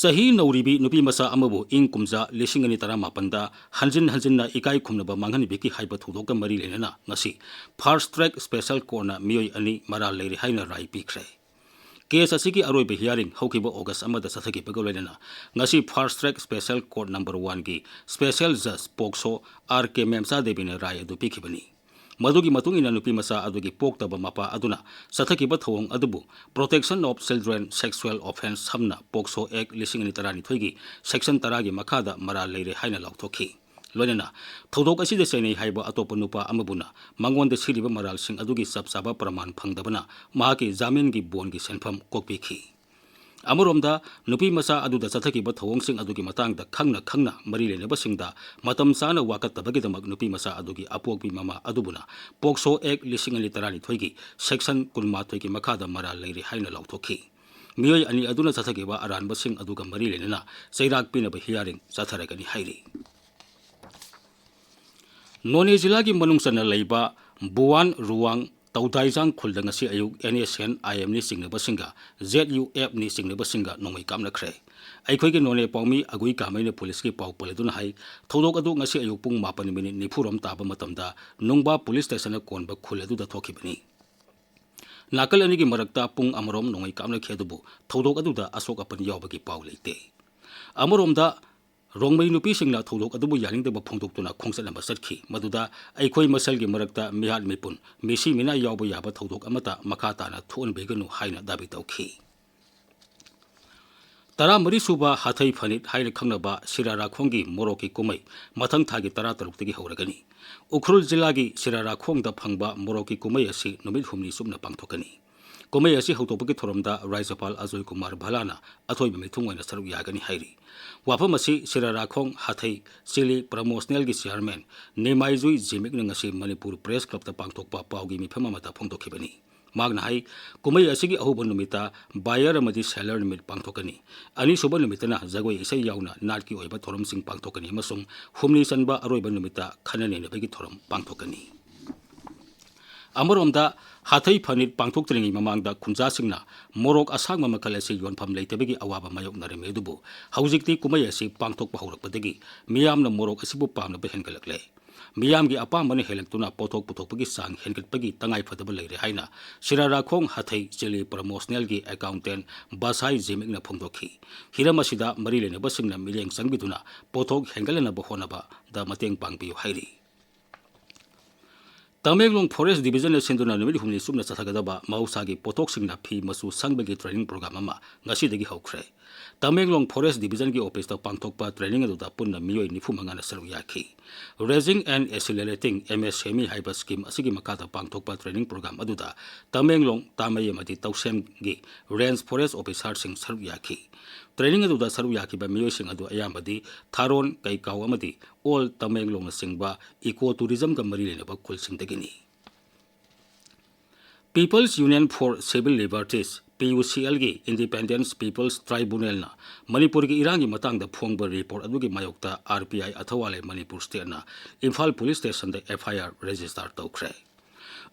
ꯆꯍꯤ ꯅꯧꯔꯤꯕꯤ ꯅꯨꯄꯤ ꯃꯆꯥ ꯑꯃꯕꯨ ꯏꯪ ꯀꯨꯝꯖꯥ ꯂꯤꯁꯤꯡ ꯑꯅꯤ ꯇꯔꯥꯃꯥꯄꯟꯗ ꯍꯟꯖꯤꯟ ꯍꯟꯖꯤꯟꯅ ꯏꯀꯥꯏ ꯈꯨꯝꯅꯕ ꯃꯥꯡꯍꯟꯕꯤꯈꯤ ꯍꯥꯏꯕ ꯊꯧꯗꯣꯛꯀ ꯃꯔꯤ ꯂꯩꯅꯅ ꯉꯁꯤ ꯐꯥꯁꯠ ꯇ꯭ꯔꯦꯛ ꯁ꯭ꯄꯦꯁꯦꯜ ꯀꯣꯔꯠꯅ ꯃꯤꯑꯣꯏ ꯑꯅꯤ ꯃꯔꯥꯜ ꯂꯩꯔꯦ ꯍꯥꯏꯅ ꯔꯥꯏ ꯄꯤꯈ꯭ꯔꯦ꯫ ꯀꯦꯁ ꯑꯁꯤꯒꯤ ꯑꯔꯣꯏꯕ ꯍꯤꯌꯥꯔꯤꯡ ꯍꯧꯈꯤꯕ ꯑꯣꯒꯁ ꯑꯃꯗ ꯆꯠꯊꯈꯤꯕꯒ ꯂꯣꯏꯅꯅ ꯉꯁꯤ fast track special court number ꯋꯥꯟꯒꯤ ꯁ꯭ꯄꯦꯁꯦꯜ ꯖꯖ ꯄꯣꯛꯁꯣ ꯑꯥꯔ ꯀꯦ ꯃꯦꯝꯆꯥ ꯗꯦꯕꯤꯅ ꯔꯥꯏ ꯑꯗꯨ ꯄꯤꯈꯤꯕꯅꯤ꯫ ꯃꯗꯨꯒꯤ ꯃꯇꯨꯡ ꯏꯟꯅ ꯅꯨꯄꯤ ꯃꯆꯥ ꯑꯗꯨꯒꯤ ꯄꯣꯛꯇꯕ ꯃꯄꯥ ꯑꯗꯨꯅ ꯆꯠꯊꯈꯤꯕ ꯊꯧꯑꯣꯡ ꯑꯗꯨꯕꯨ Protection of Children Sexual Offence ꯁꯝꯅ ꯄꯣꯛꯁꯣ ꯑꯦꯛ ꯂꯤꯁꯤꯡ ꯑꯅꯤ ꯇꯔꯥꯅꯤꯊꯣꯏꯒꯤ ꯁꯦꯛꯁꯟ ꯇꯔꯥꯒꯤ ꯃꯈꯥꯗ ꯃꯔꯥꯜ ꯂꯩꯔꯦ ꯍꯥꯏꯅ ꯂꯥꯎꯊꯣꯛꯈꯤ꯫ ꯂꯣꯏꯅꯅ ꯊꯧꯗꯣꯛ ꯑꯁꯤꯗ ꯆꯩꯅꯩ ꯍꯥꯏꯕ ꯑꯇꯣꯞꯄ ꯅꯨꯄꯥ ꯑꯃꯕꯨꯅ ꯃꯉꯣꯟꯗ ꯁꯤꯔꯤꯕ ꯃꯔꯥꯜꯁꯤꯡ ꯑꯗꯨꯒꯤ ꯆꯞ ꯆꯥꯕ ꯄ꯭ꯔꯃꯥꯟ ꯐꯪꯗꯕꯅ ꯃꯍꯥꯛꯀꯤ ꯖꯥꯃꯤꯟꯒꯤ ꯕꯣꯟꯒꯤ ꯁꯦꯟꯐꯝ ꯀꯣꯛꯄꯤꯈꯤ꯫ ꯑꯃꯔꯣꯝꯗ, ꯅꯨꯄꯤ ꯃꯆꯥ ꯑꯗꯨꯗ ꯆꯠꯊꯈꯤꯕ ꯊꯧꯑꯣꯡꯁꯤꯡ ꯑꯗꯨꯒꯤ ꯃꯇꯥꯡꯗ ꯈꯪꯅ ꯈꯪꯅ ꯃꯔꯤ ꯂꯩꯅꯕꯁꯤꯡꯗ ꯃꯇꯝ ꯆꯥꯅ ꯋꯥꯀꯠꯇꯕꯒꯤꯗꯃꯛ ꯅꯨꯄꯤ ꯃꯆꯥ ꯑꯗꯨꯒꯤ ꯑꯄꯣꯛꯄꯤ ꯃꯃꯥ ꯑꯗꯨꯕꯨꯅ ꯄꯣꯛꯁꯣ ꯑꯦꯛ ꯂꯤꯁꯤꯡ ꯑꯅꯤ ꯇꯔꯥꯅꯤꯊꯣꯏꯒꯤ ꯁꯦꯛꯁꯟ ꯀꯨꯟꯃꯥꯊꯣꯏꯒꯤ ꯃꯈꯥꯗ ꯃꯔꯥꯜ ꯂꯩꯔꯦ ꯍꯥꯏꯅ ꯂꯥꯎꯊꯣꯛꯈꯤ꯫ ꯃꯤꯑꯣꯏ ꯑꯅꯤ ꯑꯗꯨꯅ ꯆꯠꯊꯈꯤꯕ ꯑꯔꯥꯟꯕꯁꯤꯡ ꯑꯗꯨꯒ ꯃꯔꯤ ꯂꯩꯅꯅ ꯆꯩꯔꯥꯛ ꯄꯤꯅꯕ ꯍꯤꯌꯥꯔꯤꯡ ꯆꯠꯊꯔꯒꯅꯤ ꯍꯥꯏꯔꯤ꯫ ꯅꯣꯅꯦ ꯖꯤꯂꯥꯒꯤ ꯃꯅꯨꯡ ꯆꯟꯅ ꯂꯩꯕ ꯕꯨꯋꯥꯟ, ꯔꯨꯋꯥꯡ, ꯇꯧꯗꯥꯏꯖꯥꯡ ꯈꯨꯜꯗ ꯉꯁꯤ ꯑꯌꯨꯛ NSCN-IM-ꯅꯤ ꯆꯤꯡꯅꯕꯁꯤꯡꯒ ZUF-ꯅꯤ ꯆꯤꯡꯅꯕꯁꯤꯡꯒ ꯅꯣꯡꯃꯩ ꯀꯥꯞꯅꯈ꯭ꯔꯦ꯫ ꯑꯩꯈꯣꯏꯒꯤ ꯅꯣꯅꯦ ꯄꯥꯎꯃꯤ ꯑꯒꯨꯏ ꯀꯥꯃꯩꯅ ꯄꯨꯂꯤꯁꯀꯤ ꯄꯥꯎ ꯄꯜꯂꯗꯨꯅ ꯍꯥꯏ, ꯊꯧꯗꯣꯛ ꯑꯗꯨ ꯉꯁꯤ ꯑꯌꯨꯛ ꯄꯨꯡ ꯃꯥꯄꯟ ꯃꯤꯅꯤꯠ ꯅꯤꯐꯨꯔꯣꯝ ꯇꯥꯕ ꯃꯇꯝꯗ ꯅꯨꯡꯕꯥ ꯄꯨꯂꯤꯁ ꯁ꯭ꯇꯦꯁꯟꯅ ꯀꯣꯟꯕ ꯈꯨꯜ ꯑꯗꯨꯗ ꯊꯣꯛꯈꯤꯕꯅꯤ꯫ ꯅꯥꯀꯜ ꯑꯅꯤꯒꯤ ꯃꯔꯛꯇ ꯄꯨꯡ ꯑꯃꯔꯣꯝ ꯅꯣꯡꯃꯩ ꯀꯥꯞꯅꯈꯤ, ꯑꯗꯨꯕꯨ ꯊꯧꯗꯣꯛ ꯑꯗꯨꯗ ꯑꯁꯣꯛ ꯑꯄꯟ ꯌꯥꯎꯕꯒꯤ ꯄꯥꯎ ꯂꯩꯇꯦ꯫ ꯑꯃꯔꯣꯝꯗ, ꯔꯣꯡꯃꯩ ꯅꯨꯄꯤꯁꯤꯡꯅ ꯊꯧꯗꯣꯛ ꯑꯗꯨꯕꯨ ꯌꯥꯅꯤꯡꯗꯕ ꯐꯣꯡꯗꯣꯛꯇꯨꯅ ꯈꯣꯡꯆꯠ ꯑꯃ ꯆꯠꯈꯤ, ꯃꯗꯨꯗ ꯑꯩꯈꯣꯏ ꯃꯁꯦꯜꯒꯤ ꯃꯔꯛꯇ ꯃꯤꯍꯥꯠ ꯃꯤꯄꯨꯟ, ꯃꯤꯁꯤ ꯃꯤꯅꯥ ꯌꯥꯎꯕ ꯌꯥꯕ ꯊꯧꯗꯣꯛ ꯑꯃꯠꯇ ꯃꯈꯥ ꯇꯥꯅ ꯊꯣꯛꯍꯟꯕꯤꯒꯅꯨ ꯍꯥꯏꯅ ꯗꯥꯕꯤ ꯇꯧꯈꯤ꯫ ꯇꯔꯥꯃꯔꯤ ꯁꯨꯕ ꯍꯥꯊꯩ ꯐꯅꯤꯠ ꯍꯥꯏꯅ ꯈꯪꯅꯕ ꯁꯤꯔꯥꯔꯥꯈꯣꯡꯒꯤ ꯃꯣꯔꯣꯛꯀꯤ ꯀꯨꯝꯍꯩ ꯃꯊꯪ ꯊꯥꯒꯤ ꯇꯔꯥꯇꯔꯨꯛꯇꯒꯤ ꯍꯧꯔꯒꯅꯤ꯫ ꯎꯈ꯭ꯔꯨꯜ ꯖꯤꯂꯥꯒꯤ ꯁꯤꯔꯥꯔꯥꯈꯣꯡꯗ ꯐꯪꯕ ꯃꯣꯔꯣꯛꯀꯤ ꯀꯨꯝꯍꯩ ꯑꯁꯤ ꯅꯨꯃꯤꯠ ꯍꯨꯝꯅꯤ ꯆꯨꯞꯅ ꯄꯥꯡꯊꯣꯛꯀꯅꯤ꯫ ꯀꯨꯝꯍꯩ ꯑꯁꯤ ꯍꯧꯗꯣꯛꯄꯒꯤ ꯊꯧꯔꯝꯗ ꯔꯥꯖ꯭ꯌꯄꯥꯜ ꯑꯖꯣꯏ ꯀꯨꯃꯥꯔ ꯚꯥꯂꯥꯅ ꯑꯊꯣꯏꯕ ꯃꯤꯊꯨꯡ ꯑꯣꯏꯅ ꯁꯔꯨꯛ ꯌꯥꯒꯅꯤ ꯍꯥꯏꯔꯤ꯫ ꯋꯥꯐꯝ ꯑꯁꯤ ꯁꯤꯔꯥꯔꯥꯈꯣꯡ ꯍꯥꯊꯩ ꯆꯤꯂꯤ ꯄ꯭ꯔꯃꯣꯁꯅꯦꯜꯒꯤ ꯆꯤꯌꯥꯔꯃꯦꯟ ꯅꯦꯃꯥꯏꯖꯨꯏ ꯖꯤꯃꯤꯛꯅ ꯉꯁꯤ ꯃꯅꯤꯄꯨꯔ ꯄ꯭ꯔꯦꯁ ꯀ꯭ꯂꯕꯇ ꯄꯥꯡꯊꯣꯛꯄ ꯄꯥꯎꯒꯤ ꯃꯤꯐꯝ ꯑꯃꯗ ꯐꯣꯡꯗꯣꯛꯈꯤꯕꯅꯤ꯫ ꯃꯍꯥꯛꯅ ꯍꯥꯏ, ꯀꯨꯝꯍꯩ ꯑꯁꯤꯒꯤ ꯑꯍꯧꯕ ꯅꯨꯃꯤꯠꯇ buyer ꯑꯃꯗꯤ seller ꯅꯨꯃꯤꯠ ꯄꯥꯡꯊꯣꯛꯀꯅꯤ꯫ ꯑꯅꯤꯁꯨꯕ ꯅꯨꯃꯤꯠꯇꯅ ꯖꯒꯣꯏ ꯏꯁꯩ ꯌꯥꯎꯅ ꯅꯥꯠꯀꯤ ꯑꯣꯏꯕ ꯊꯧꯔꯝꯁꯤꯡ ꯄꯥꯡꯊꯣꯛꯀꯅꯤ ꯑꯃꯁꯨꯡ ꯍꯨꯝꯅꯤ ꯆꯟꯕ ꯑꯔꯣꯏꯕ ꯅꯨꯃꯤꯠꯇ ꯈꯟꯅ ꯅꯩꯅꯕꯒꯤ ꯊꯧꯔꯝ ꯄꯥꯡꯊꯣꯛꯀꯅꯤ꯫ ꯑꯃꯔꯣꯝꯗ, ꯍꯥꯊꯩ ꯐꯅꯤꯠ ꯄꯥꯡꯊꯣꯛꯇ꯭ꯔꯤꯉꯩ ꯃꯃꯥꯡꯗ ꯈꯨꯟꯖꯥꯁꯤꯡꯅ ꯃꯣꯔꯣꯛ ꯑꯁꯥꯡꯕ ꯃꯈꯜ ꯑꯁꯤ ꯌꯣꯟꯐꯝ ꯂꯩꯇꯕꯒꯤ ꯑꯋꯥꯕ ꯃꯥꯌꯣꯛꯅꯔꯝꯃꯤ, ꯑꯗꯨꯕꯨ ꯍꯧꯖꯤꯛꯇꯤ ꯀꯨꯝꯍꯩ ꯑꯁꯤ ꯄꯥꯡꯊꯣꯛꯄ ꯍꯧꯔꯛꯄꯗꯒꯤ ꯃꯤꯌꯥꯝꯅ ꯃꯣꯔꯣꯛ ꯑꯁꯤꯕꯨ ꯄꯥꯝꯅꯕ ꯍꯦꯟꯒꯠꯂꯛꯂꯦ꯫ ꯃꯤꯌꯥꯝꯒꯤ ꯑꯄꯥꯝꯕꯅ ꯍꯦꯜꯂꯛꯇꯨꯅ ꯄꯣꯠꯊꯣꯛ ꯄꯨꯊꯣꯛꯄꯒꯤ ꯆꯥꯡ ꯍꯦꯟꯒꯠꯄꯒꯤ ꯇꯉꯥꯏꯐꯗꯕ ꯂꯩꯔꯦ ꯍꯥꯏꯅ ꯁꯤꯔꯥꯔꯥꯈꯣꯡ ꯍꯥꯊꯩ ꯆꯤꯂꯤ ꯄ꯭ꯔꯃꯣꯁꯅꯦꯜꯒꯤ accountant ꯕꯁꯥꯏ ꯖꯤꯃꯤꯛꯅ ꯐꯣꯡꯗꯣꯛꯈꯤ꯫ ꯍꯤꯔꯝ ꯑꯁꯤꯗ ꯃꯔꯤ ꯂꯩꯅꯕꯁꯤꯡꯅ ꯃꯤꯠꯌꯦꯡ ꯆꯪꯕꯤꯗꯨꯅ ꯄꯣꯠꯊꯣꯛ ꯍꯦꯟꯒꯠꯍꯟꯅꯕ ꯍꯣꯠꯅꯕꯗ ꯃꯇꯦꯡ ꯄꯥꯡꯕꯤꯌꯨ ꯍꯥꯏꯔꯤ꯫ ꯇꯃꯦꯡꯂꯣꯡ Forest Division-ꯅ ꯁꯤꯟꯗꯨꯅ ꯅꯨꯃꯤꯠ ꯍꯨꯝꯅꯤ ꯆꯨꯞꯅ ꯆꯠꯊꯒꯗꯕ ꯃꯍꯧꯁꯥꯒꯤ ꯄꯣꯠꯊꯣꯛꯁꯤꯡꯅ ꯐꯤ ꯃꯆꯨ ꯁꯪꯕꯒꯤ training program ꯑꯃ ꯉꯁꯤꯗꯒꯤ ꯍꯧꯈ꯭ꯔꯦ꯫ ꯇꯃꯦꯡꯂꯣꯡ Forest Division-ꯒꯤ office-ꯇ ꯄꯥꯡꯊꯣꯛꯄ training ꯑꯗꯨꯗ ꯄꯨꯟꯅ ꯃꯤꯑꯣꯏ ꯅꯤꯐꯨ ꯃꯉꯥꯅ ꯁꯔꯨꯛ ꯌꯥꯈꯤ꯫ Raising and Accelerating MSME ꯍꯥꯏꯕ scheme ꯑꯁꯤꯒꯤ ꯃꯈꯥꯗ ꯄꯥꯡꯊꯣꯛꯄ training program ꯑꯗꯨꯗ ꯇꯃꯦꯡꯂꯣꯡ, ꯇꯥꯃꯩ ꯑꯃꯗꯤ ꯇꯧꯁꯦꯝꯒꯤ range forest officer-ꯁꯤꯡ ꯁꯔꯨꯛ ꯌꯥꯈꯤ꯫ Training ꯑꯗꯨꯗ ꯁꯔꯨꯛ ꯌꯥꯈꯤꯕ ꯃꯤꯑꯣꯏꯁꯤꯡ ꯑꯗꯨ ꯑꯌꯥꯝꯕꯗꯤ ꯊꯥꯔꯣꯟ, ꯀꯩꯀꯥꯎ ꯑꯃꯗꯤ Old Tamenglong-ꯅꯆꯤꯡꯕ eco tourism-ꯒ ꯃꯔꯤ ꯂꯩꯅꯕ ꯈꯨꯜꯁꯤꯡꯗꯒꯤꯅꯤ꯫ People's Union for Civil Liberties, PUCL-ꯒꯤ Independent People's Tribunal-ꯅ ꯃꯅꯤꯄꯨꯔꯒꯤ ꯏꯔꯥꯡꯒꯤ ꯃꯇꯥꯡꯗ ꯐꯣꯡꯕ report ꯑꯗꯨꯒꯤ ꯃꯥꯌꯣꯛꯇ RPI ꯑꯊꯋꯥꯂꯩ ꯃꯅꯤꯄꯨꯔ state-ꯅ ꯏꯝꯐꯥꯜ police station-ꯗ FIR register ꯇꯧꯈ꯭ꯔꯦ꯫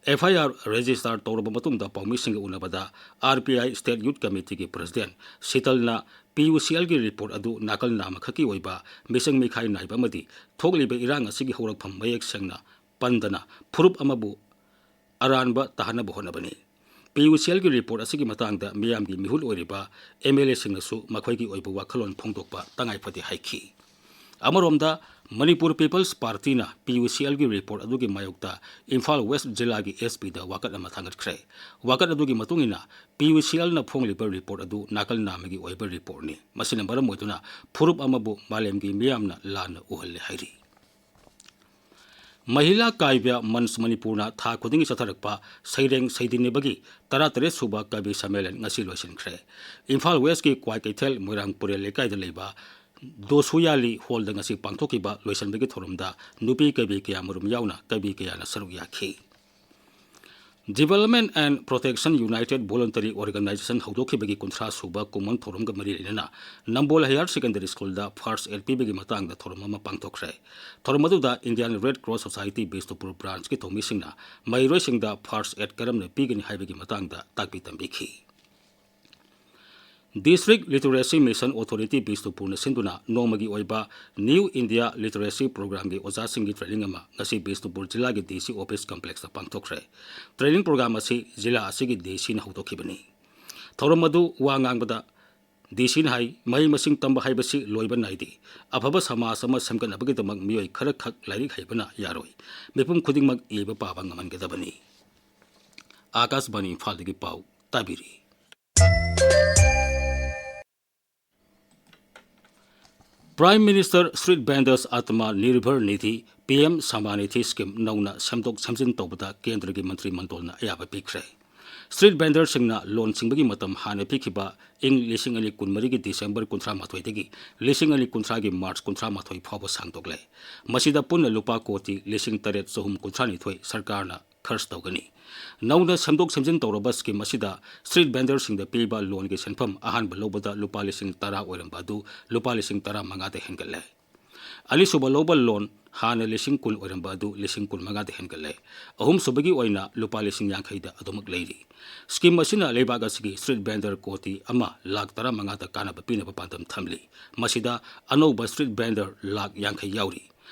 ꯑꯦꯐ ꯑꯥꯏ ꯑꯥꯔ ꯔꯦꯖꯤꯁꯇꯥꯔ ꯇꯧꯔꯕ ꯃꯇꯨꯡꯗ ꯄꯥꯎꯃꯤꯁꯤꯡꯒ ꯎꯅꯕꯗ R P I state youth ꯀꯃꯤꯇꯤꯒꯤ ꯄ꯭ꯔꯁꯤꯗꯦꯟ ꯁꯤꯇꯜꯅ ꯄꯤ ꯌꯨ ꯁꯤ ꯑꯦꯜꯒꯤ ꯔꯤꯄꯣꯔꯠ ꯑꯗꯨ ꯅꯥꯀꯜ ꯅꯥꯝꯃꯈꯛꯀꯤ ꯑꯣꯏꯕ ꯃꯤꯆꯪ ꯃꯤꯈꯥꯏ ꯅꯥꯏꯕ ꯑꯃꯗꯤ ꯊꯣꯛꯂꯤꯕ ꯏꯔꯥꯡ ꯑꯁꯤꯒꯤ ꯍꯧꯔꯛꯐꯝ ꯃꯌꯦꯛ ꯁꯦꯡꯅ ꯄꯟꯗꯅ ꯐꯨꯔꯨꯞ ꯑꯃꯕꯨ ꯑꯔꯥꯟꯕ ꯇꯥꯍꯟꯅꯕ ꯍꯣꯠꯅꯕꯅꯤ꯫ ꯄꯤ ꯌꯨ ꯁꯤ ꯑꯦꯜꯒꯤ ꯔꯤꯄꯣꯔꯠ ꯑꯁꯤꯒꯤ ꯃꯇꯥꯡꯗ ꯃꯤꯌꯥꯝꯒꯤ ꯃꯤꯍꯨꯠ ꯑꯣꯏꯔꯤꯕ ꯑꯦꯝ ꯑꯦꯜ ꯑꯦꯁꯤꯡꯅꯁꯨ ꯃꯈꯣꯏꯒꯤ ꯑꯣꯏꯕ ꯋꯥꯈꯜꯂꯣꯟ ꯐꯣꯡꯗꯣꯛꯄ ꯇꯉꯥꯏꯐꯗꯦ ꯍꯥꯏꯈꯤ꯫ ꯑꯃꯔꯣꯝꯗ, ꯃꯅꯤꯄꯨꯔ ꯄꯤꯄꯜꯁ ꯄꯥꯔꯇꯤꯅ ꯄꯤ ꯌꯨ ꯁꯤ ꯑꯦꯜꯒꯤ ꯔꯤꯄꯣꯔꯠ ꯑꯗꯨꯒꯤ ꯃꯥꯌꯣꯛꯇ ꯏꯝꯐꯥꯜ ꯋꯦꯁ ꯖꯤꯂꯥꯒꯤ ꯑꯦꯁ ꯄꯤꯗ ꯋꯥꯀꯠ ꯑꯃ ꯊꯥꯡꯒꯠꯈ꯭ꯔꯦ꯫ ꯋꯥꯀꯠ ꯑꯗꯨꯒꯤ ꯃꯇꯨꯡ ꯏꯟꯅ, ꯄꯤ ꯌꯨ ꯁꯤ ꯑꯦꯜꯅ ꯐꯣꯡꯂꯤꯕ ꯔꯤꯄꯣꯔꯠ ꯑꯗꯨ ꯅꯥꯀꯜ ꯅꯥꯝꯃꯒꯤ ꯑꯣꯏꯕ ꯔꯤꯄꯣꯔꯠꯅꯤ꯫ ꯃꯁꯤꯅ ꯃꯔꯝ ꯑꯣꯏꯗꯨꯅ ꯐꯨꯔꯨꯞ ꯑꯃꯕꯨ ꯃꯥꯂꯦꯝꯒꯤ ꯃꯤꯌꯥꯝꯅ ꯂꯥꯟꯅ ꯎꯍꯜꯂꯦ ꯍꯥꯏꯔꯤ꯫ ꯃꯍꯤꯂꯥ ꯀꯥꯕ꯭ꯌ ꯃꯟꯆ ꯃꯅꯤꯄꯨꯔꯅ ꯊꯥ ꯈꯨꯗꯤꯡꯒꯤ ꯆꯠꯊꯔꯛꯄ ꯁꯩꯔꯦꯡ ꯁꯩꯗꯤꯟꯅꯕꯒꯤ ꯇꯔꯥꯇꯔꯦꯠ ꯁꯨꯕ ꯀꯕꯤ ꯁꯝꯃꯦꯂꯟ ꯉꯁꯤ ꯂꯣꯏꯁꯤꯟꯈ꯭ꯔꯦ꯫ ꯏꯝꯐꯥꯜ ꯋꯦꯁꯀꯤ ꯀ꯭ꯋꯥꯏꯀꯩꯊꯦꯜ ꯃꯣꯏꯔꯥꯡ ꯄꯨꯔꯦꯜ ꯂꯩꯀꯥꯏꯗ ꯂꯩꯕ ꯗꯣꯁꯨꯌꯥꯂꯤ ꯍꯣꯜꯗ ꯉꯁꯤ ꯄꯥꯡꯊꯣꯛꯈꯤꯕ ꯂꯣꯏꯁꯤꯟꯕꯒꯤ ꯊꯧꯔꯝꯗ ꯅꯨꯄꯤ ꯀꯕꯤ ꯀꯌꯥꯃꯔꯨꯝ ꯌꯥꯎꯅ ꯀꯕꯤ ꯀꯌꯥꯅ ꯁꯔꯨꯛ ꯌꯥꯈꯤ꯫ Development and Protection United Voluntary Organization ꯍꯧꯗꯣꯛꯈꯤꯕꯒꯤ ꯀꯨꯟꯊ꯭ꯔꯥ ꯁꯨꯕ ꯀꯨꯝꯑꯣꯟ ꯊꯧꯔꯝꯒ ꯃꯔꯤ ꯂꯩꯅꯅ ꯅꯝꯕꯣꯜ ꯍꯥꯌꯔ ꯁꯦꯀꯦꯟꯗꯔꯤ ꯁ꯭ꯀꯨꯜꯗ ꯐꯥꯔꯁ ꯑꯦꯗ ꯄꯤꯕꯒꯤ ꯃꯇꯥꯡꯗ ꯊꯧꯔꯝ ꯑꯃ ꯄꯥꯡꯊꯣꯛꯈ꯭ꯔꯦ꯫ ꯊꯧꯔꯝ ꯑꯗꯨꯗ Indian Red Cross Society Bishnupur ꯕ꯭ꯔꯥꯟꯆꯀꯤ ꯊꯧꯃꯤꯁꯤꯡꯅ ꯃꯍꯩꯔꯣꯏꯁꯤꯡꯗ ꯐꯥꯔꯁ ꯑꯦꯗ ꯀꯔꯝꯅ ꯄꯤꯒꯅꯤ ꯍꯥꯏꯕꯒꯤ ꯃꯇꯥꯡꯗ ꯇꯥꯛꯄꯤ ꯇꯝꯕꯤꯈꯤ꯫ District Literacy Mission Authority ꯕꯤꯁꯅꯨꯄꯨꯔꯅ ꯁꯤꯟꯗꯨꯅ ꯅꯣꯡꯃꯒꯤ ꯑꯣꯏꯕ New India Literacy Programꯒꯤ ꯑꯣꯖꯥꯁꯤꯡꯒꯤ ꯇ꯭ꯔꯦꯅꯤꯡ ꯑꯃ ꯉꯁꯤ ꯕꯤꯁꯅꯨꯄꯨꯔ ꯖꯤꯂꯥꯒꯤ ꯗꯤ ꯁꯤ ꯑꯣꯐꯤꯁ ꯀꯝꯄ꯭ꯂꯦꯛꯁꯇ ꯄꯥꯡꯊꯣꯛꯈ꯭ꯔꯦ꯫ ꯇ꯭ꯔꯦꯅꯤꯡ ꯄ꯭ꯔꯣꯒ꯭ꯔꯥꯝ ꯑꯁꯤ ꯖꯤꯂꯥ ꯑꯁꯤꯒꯤ ꯗꯤ ꯁꯤꯅ ꯍꯧꯗꯣꯛꯈꯤꯕꯅꯤ꯫ ꯊꯧꯔꯝ ꯑꯗꯨ ꯋꯥ ꯉꯥꯡꯕꯗ ꯗꯤ ꯁꯤꯅ ꯍꯥꯏ, ꯃꯍꯩ ꯃꯁꯤꯡ ꯇꯝꯕ ꯍꯥꯏꯕꯁꯤ ꯂꯣꯏꯕ ꯅꯥꯏꯗꯦ꯫ ꯑꯐꯕ ꯁꯃꯥꯖ ꯑꯃ ꯁꯦꯝꯒꯠꯅꯕꯒꯤꯗꯃꯛ ꯃꯤꯑꯣꯏ ꯈꯔꯈꯛ ꯂꯥꯏꯔꯤꯛ ꯍꯩꯕꯅ ꯌꯥꯔꯣꯏ꯫ ꯃꯤꯄꯨꯝ ꯈꯨꯗꯤꯡꯃꯛ ꯏꯕ ꯄꯥꯕ ꯉꯝꯍꯟꯒꯗꯕꯅꯤ꯫ ꯑꯥꯀꯥꯁꯕꯥꯅꯤ ꯏꯝꯐꯥꯜꯗꯒꯤ ꯄꯥꯎ ꯇꯥꯕꯤꯔꯤ꯫ Prime Minister Street Vendors Atma Nirbhar Nidhi, P M Samanidhi Scheme ꯅꯧꯅ ꯁꯦꯝꯗꯣꯛ ꯁꯦꯝꯖꯤꯟ ꯇꯧꯕꯗ ꯀꯦꯟꯗ꯭ꯔꯒꯤ ꯃꯟꯇ꯭ꯔꯤ ꯃꯟꯗꯣꯜꯅ ꯑꯌꯥꯕ ꯄꯤꯈ꯭ꯔꯦ꯫ ꯁ꯭ꯇ꯭ꯔꯤꯠ ꯚꯦꯟꯗꯔꯁꯤꯡꯅ ꯂꯣꯟ ꯁꯤꯡꯕꯒꯤ ꯃꯇꯝ ꯍꯥꯟꯅ ꯄꯤꯈꯤꯕ ꯏꯪ ꯂꯤꯁꯤꯡ ꯑꯅꯤ ꯀꯨꯟꯃꯔꯤꯒꯤ ꯗꯤꯁꯦꯝꯕꯔ ꯀꯨꯟꯊ꯭ꯔꯥ ꯃꯥꯊꯣꯏꯗꯒꯤ ꯂꯤꯁꯤꯡ ꯑꯅꯤ ꯀꯨꯟꯊ꯭ꯔꯥꯒꯤ ꯃꯥꯔꯆ ꯀꯨꯟꯊ꯭ꯔꯥ ꯃꯥꯊꯣꯏ ꯐꯥꯎꯕ ꯁꯥꯡꯗꯣꯛꯂꯦ꯫ ꯃꯁꯤꯗ ꯄꯨꯟꯅ ꯂꯨꯄꯥ ꯀꯣꯇꯤ ꯂꯤꯁꯤꯡ ꯇꯔꯦꯠ ꯆꯍꯨꯝ ꯀꯨꯟꯊ꯭ꯔꯥ ꯅꯤꯊꯣꯏ ꯁꯔꯀꯥꯔꯅ ꯈꯔꯆ ꯇꯧꯒꯅꯤ꯫ ꯅꯧꯅ ꯁꯦꯝꯗꯣꯛ ꯁꯦꯝꯖꯤꯟ ꯇꯧꯔꯕ ꯁ꯭ꯀꯤꯝ ꯑꯁꯤꯗ ꯁ꯭ꯇ꯭ꯔꯤꯠ ꯚꯦꯟꯗꯔꯁꯤꯡꯗ ꯄꯤꯕ ꯂꯣꯟꯒꯤ ꯁꯦꯟꯐꯝ ꯑꯍꯥꯟꯕ ꯂꯧꯕꯗ ꯂꯨꯄꯥ ꯂꯤꯁꯤꯡ ꯇꯔꯥ ꯑꯣꯏꯔꯝꯕ ꯑꯗꯨ ꯂꯨꯄꯥ ꯂꯤꯁꯤꯡ ꯇꯔꯥ ꯃꯉꯥꯗ ꯍꯦꯟꯒꯠꯂꯦ꯫ ꯑꯅꯤꯁꯨꯕ ꯂꯧꯕ ꯂꯣꯟ ꯍꯥꯟꯅ ꯂꯤꯁꯤꯡ ꯀꯨꯟ ꯑꯣꯏꯔꯝꯕ ꯑꯗꯨ ꯂꯤꯁꯤꯡ ꯀꯨꯟ ꯃꯉꯥꯗ ꯍꯦꯟꯒꯠꯂꯦ꯫ ꯑꯍꯨꯝꯁꯨꯕꯒꯤ ꯑꯣꯏꯅ ꯂꯨꯄꯥ ꯂꯤꯁꯤꯡ ꯌꯥꯡꯈꯩꯗ ꯑꯗꯨꯃꯛ ꯂꯩꯔꯤ꯫ ꯁ꯭ꯀꯤꯝ ꯑꯁꯤꯅ ꯂꯩꯕꯥꯛ ꯑꯁꯤꯒꯤ ꯁ꯭ꯇ꯭ꯔꯤꯠ ꯚꯦꯟꯗꯔ ꯀꯣꯇꯤ ꯑꯃ ꯂꯥꯈ ꯇꯔꯥꯃꯉꯥꯗ ꯀꯥꯟꯅꯕ ꯄꯤꯅꯕ ꯄꯥꯟꯗꯝ ꯊꯝꯂꯤ꯫ ꯃꯁꯤꯗ ꯑꯅꯧꯕ ꯁ꯭ꯇ꯭ꯔꯤꯠ ꯚꯦꯟꯗꯔ ꯂꯥꯈ ꯌꯥꯡꯈꯩ ꯌꯥꯎꯔꯤ꯫